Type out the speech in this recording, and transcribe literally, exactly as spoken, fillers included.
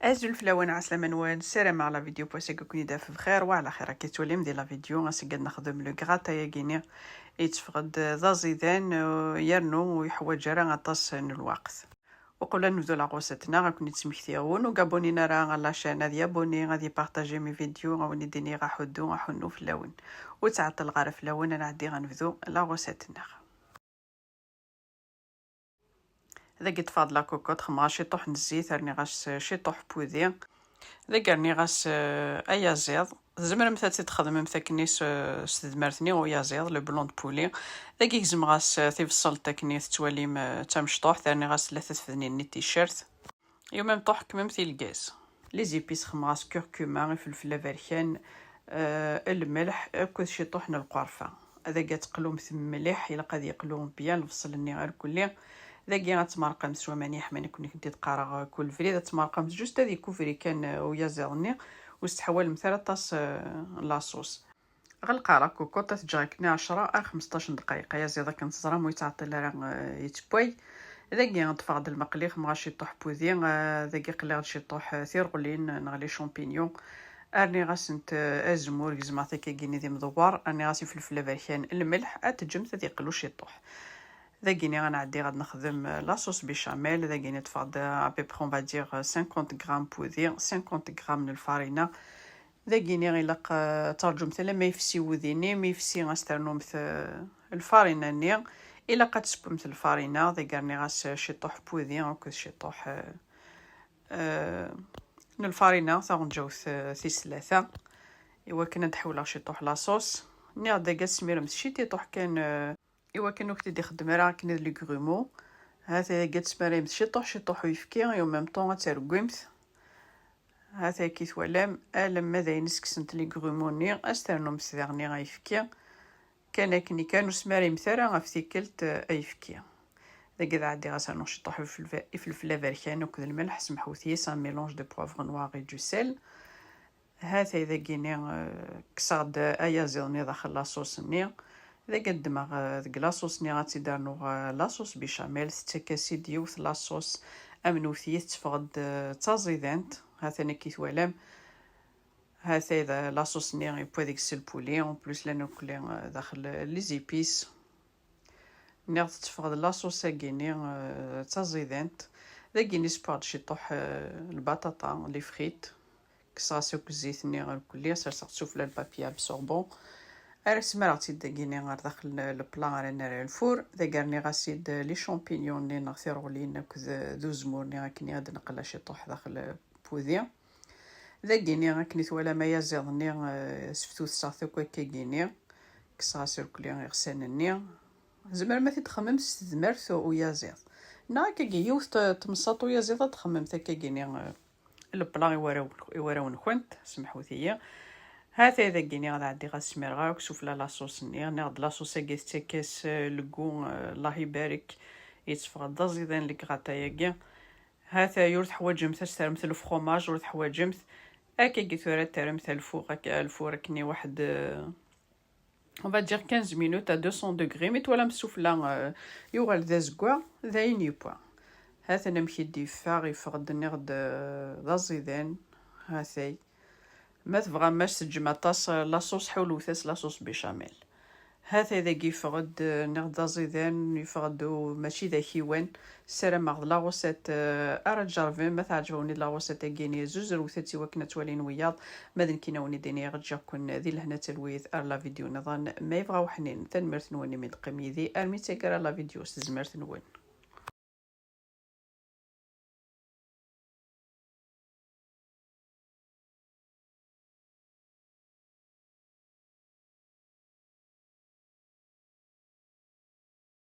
Azul fell-awen, ɛeslama-nwen, ssarameɣ la vidéo n wass-agi ad ken-id-taf bxir wa ɛla xir. Akka tettwalim di la vidéo, ass-agi ad nexdem le gratin-agi-ni, yetteffeɣ-d d aẓidan, euh, yernu ur yeḥwaǧ ara aṭas n lweqt. Uqbel ad nebdu la recette-nneɣ, ad ken-id-smektiɣ, win ur abonné ara à la chaîne, ad yabonné, ad ypartager mes vidéos, ad wen-id-iniɣ aḥuddu, aḥunnu fell-awen. Ur ttɛeṭṭileɣ ara fell-awen, ad nɛeddi ad nebdu la recette-nneɣ. Dagi ṭṭfeɣ-d la cocotte, xemmeɣ-as ciṭuḥ n zzit, rniɣ-as ciṭuḥ n wudi. Dagi rniɣ-as, eh, ayaziḍ. Tzemremt ad t-id-txedmemt akken s, s tedmert-nni uyaziḍ, le blanc de poulet. Dagi gezmeɣ-as, eh, tibṣelt akken tettwalim, eh, d tamecṭuḥt, rniɣ-as tlata tfednin-nni n ticcert. Et en même temps ḥekmemt i lgaz. Les épices, xemmeɣ-as curcuma, ifelfel aberkan, eh, lmelḥ akked ciṭuḥ n lqerfa. Dagi ad teqlumt mliḥ, ilaq ad yeqlu bien lebṣel-nni irkelli. Dagi ad tmerqemt s waman yeḥman akken i kent-id-qqareɣ kul brid, ad tmerqemt juste ad ikuvri kan, eh, uyaziḍ-nni, ur s-teḥwalemt ara aṭas, eh, n la sauce. Ɣelqeɣ la cocotte, ad t-ǧǧeɣ akken ɛecra ar xmesṭac n ddqayeq. Ayaziḍ akken teẓram ur yettɛeṭṭil ara, eh, yettewway. Dagi ṭṭfeɣ-d lmeqli, xemmeɣ-as ciṭuḥ n wudi, eh, dagi qliɣ-d ciṭuḥ, eh, tireɣlin neɣ les champignons. Rniɣ-asent, eh, azemmur, gezmeɣ-t akkagi-nni d imdewwer. Rniɣ-as ifelfel aberkan, lmelḥ, ad teǧǧemt ad yeqlu ciṭuḥ. Dagini ad nɛeddi ad nexdem, eh, la sauce béchamel. Dagini ṭṭfeɣ-d, eh, à peu près, on va dire, eh, cinquante grammes n wudi, cinquante grammes n lfarina. Dagini ilaq, eh, ad terǧumt alamma yefsi wudi-nni, mi yefsi ad s-ternumt, eh, lfarina-nni. Ilaq ad tessewwemt lfarina. Dagi rniɣ-as, eh, ciṭuḥ n wudi akked ciṭuḥ, eh, eh, n lfarina taɣenǧawt, eh, tis tlata, i wakken ad d-ḥewleɣ ciṭuḥ la sauce. Nniɣ-d dagi ad tesmiremt ciṭiṭuḥ kan, eh, i wakken ur k-t-id-ixeddem ara akken d les grumeaux. Ha-t-a dagi ad tesmarayemt ciṭuḥ ciṭuḥ uyefki, et en même temps ad tergwimt. Ha-t-a akka i twalam, alamma d ayen i s-kksent les grumeaux-nni, ad s-ternumt daɣen ayefki. Kan akken i kan, ur smarayemt ara ɣef tikkelt, eh, ayefki. Dagi ad ɛeddiɣ ad s-rnuɣ ciṭuḥ ifelfel, ifelfel aberkan akked lmelḥ, semḥut-iyi, c'est un mélange de poivre noir et du sel. Ha-t-a dagini, eh, kkseɣ-d ayaziḍ-nni daxel la sauce-nni. Dagi ad ddmeɣ, eh, deg la sauce-nni ad tt-id-rnuɣ, eh, la sauce béchamel, tettak-as-id yiwet la sauce, amnut-iyi, tetteffeɣ-d, eh, d taẓidant. Ha-t-an akka i twalam. Ha-t-a d la sauce-nni yewwa deg-s le poulet, en plus llan akk, eh, daxel, eh, les épices. Nniɣ tetteffeɣ-d la sauce-agi-nni, eh, d taẓidant. Dagini ssewweɣ-d ciṭuḥ, eh, lbaṭaṭa, les frites. Kkseɣ-as akk zzit-nni irkelli, serseɣ-t sufella le papier absorbant. Ara smareɣ-tt-id dagini ɣer daxel n le plat ara nerr i lfur. Dagi rniɣ-as-id les champignons-nni neɣ tireɣlin akked d uzemmur-nni akken ad d-neqla ciṭuḥ daxel n wudi. Dagini akken i twalam ayaziḍ-nni, eh, seftuseɣ-t akk akkagi-nni. Kkseɣ-as irkelli iɣsan-nni. Tzemrem ad t-id-txemmem s tedmert uyaziḍ. Neɣ akkagi yiwet t-, temsaṭ uyaziḍ ad txemmem takkagi-nni, eh, le plat i warraw-, i warraw-nkent, semḥut-iyi. Ha-t-a dagini ad ɛeddiɣ ad smireɣ akk sufella la sauce-nni. Nniɣ-d la sauce-agi tettak-as, eh, le goût, eh, Allah ibarek, yetteffeɣ-d d aẓidan le gratin-agi. Ha-t-a ur teḥwaǧemt ad s-terremt le fromage, ur teḥwaǧemt. Akkagi tura ad terremt al four, ak-, al four akken i waḥed, eh, on va dire quinze minutes à deux cents degrés, mi twalam sufella, euh, yuɣal d azeggaɣ, d ayen yewwa. Ha-t-an amek i d-yeffeɣ, yeffeɣ-d, nniɣ-d, euh, d aẓidan. Ha-t-ay. Ma tebɣam ad s-teǧǧem aṭas, euh, la sauce, ḥulwet-as la sauce béchamel. Ha-t-ay dagi yeffeɣ-d, euh, nniɣ-d d aẓidan, yeffeɣ-d u-, mačči d akiwan. Ssarameɣ d la recette, euh, ara tjerrbem, ma teɛǧeb-awen la recette-agi-nni, zuzrewt-tt i wakken ad twalin wiyaḍ. Ma d nekkini ad wen-id-iniɣ, ǧǧiɣ-ken di lehna d talwit ar la vidéo nniḍen ma yebɣa weḥnin. Tanemmirt-nwen imi d-teqqim yid-i armi d taggara la vidéo s tezmert-nwen.